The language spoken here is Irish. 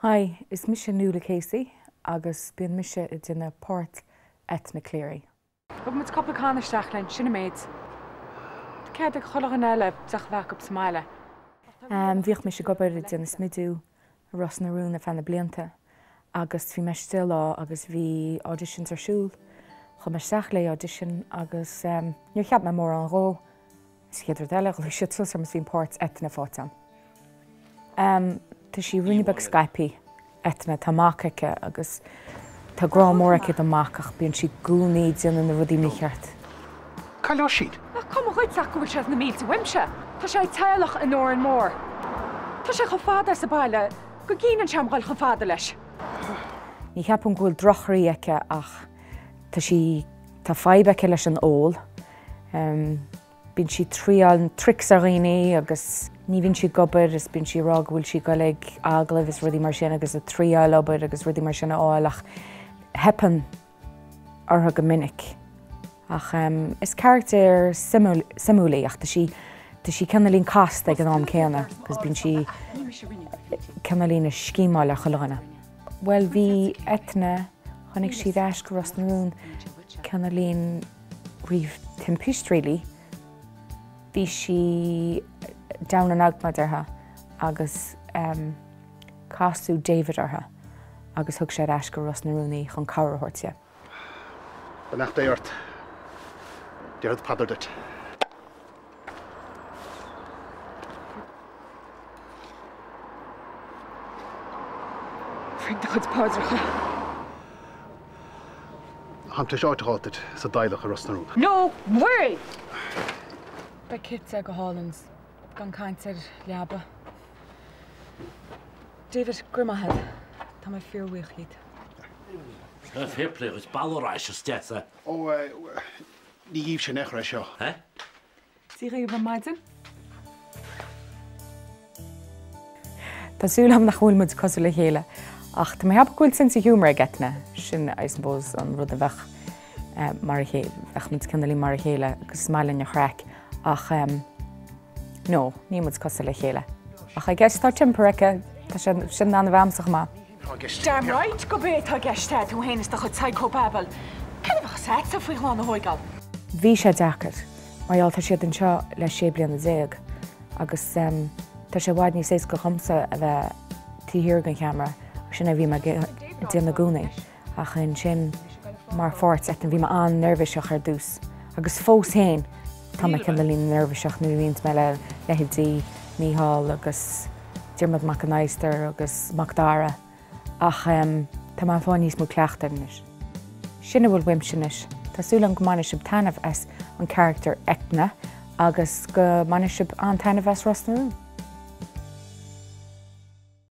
Hi, is mise Nuala Casey agus bíonn mise ag déanamh páirt Eithne Cleary. Thug muid cúpla canna isteach linn, sin an méid. Tá cead ag chuile dhuine eile deoch a bheith acu sa mbaile. Bhíodh mise ag obair ag déanamh smidiú i Ros na Rún ar feadh na blianta agus bhí mé istigh lá agus bhí auditions ar siúl. Chuaigh mé isteach le audition agus níor cheap mé mórán dhó. Is chéad rud eile, ghlaoigh siad suas orm is bhí an páirt Eithne faighte agam. Tá sí ruainne beag scaipthe, Eithne, tá mac aici agus tá grá mór aici don mac ach bíonn sí i gcónaí ag déanamh na rudaí mícheart. Cá bhfuil Oisín? Nach cuma dhuit ach go bhfuil sé na mílte uaimse. Tá sé ag teaghlach in Órán Mór. Tá sé chomh fada as an baile go gcinneann sé am dhul chomh fada leis. Ní cheapaim go bhfuil droch-chroí aici ach tá sí, tá fadhb aici leis an ól. Bíonn sí ag triáil tricks ar dhaoine agus ní bhíonn sí ag obair is bíonn sí ag rá go bhfuil sí ag dul ag agallaimh is rudaí mar sin agus ag triáil obair agus rudaí mar sin a fháil ach teipeann orthu go minic. Ach is carachtar suimiúil í ach tá sí tá sí cineáilín casta ag an am céanna agus bíonn sí cineáilín ag scímeáil ar chuile dhuine. Bhuel bhí Eithne, tháinig sí ar ais go Ros na Rún cineáilín roimh timpist really. Bhí sí down and out mar déarfá agus casadh David uirthi agus thug sé ar ais go Ros na Rún í chun cabhair a thabhairt di. Beannacht Dé ort. Déarfad paidir duit. Roinn do chuid paidreacha. Táim tar éis áit a fháil duit sa dteaghlach i Ros na Rún. No way! Beidh Kit go hálainn, gan caint ar leaba. David, go raibh maith agat. Tá mé fíorbhuíoch díot. Fair play dhuit, balor is deas é. Ó, ní dhíobhse in aon chor é seo. Eh? Dia dhaoibh ar maidin. Tá súil agam nach bhfuil muid cosúil le chéile ach tá mé ag ceapadh go bhfuil sense of humour ag Eithne, sin I suppose an rud a bheadh mar a chéile, bheadh muid cineáilín mar a chéile agus is maith linn an chraic ach no, níl muid cosúil le chéile. Ach I guess tá temper aici, tá sé sin in ann a bheith a'msa chomh maith. Damn right gurb é atá i gceist é, tú fhéin is do chuid psychobabble. Cad a bheadh 's a'dsa faoi chlann a thóigeáil? Bhí sé deacair, mar gheall tá siad anseo le 16 bliana agus tá sé i bhfad níos éasca dhomsa a bheith taobh thiar den cheamara, sin a bhí mé ag déanamh i gcónaí. Ach ansin, mar pháirt Eithne, bhí mé an-neirbhíseach ar dtús agus fós féin tá mé cineáilín neirbhíseach nuair a bhíonns mé le leithéidí Mícheál agus Diarmuid Mac an Adhastair agus Mac Dara ach tá mé ag fáil níos mó cleachtaidh air anois. Sin a bhfuil uaimse anois. Tá súil agam go mbainfidh sibh taitneamh as an charachtar Eithne agus go mbainfidh sibh an-taitneamh as Ros na Rún.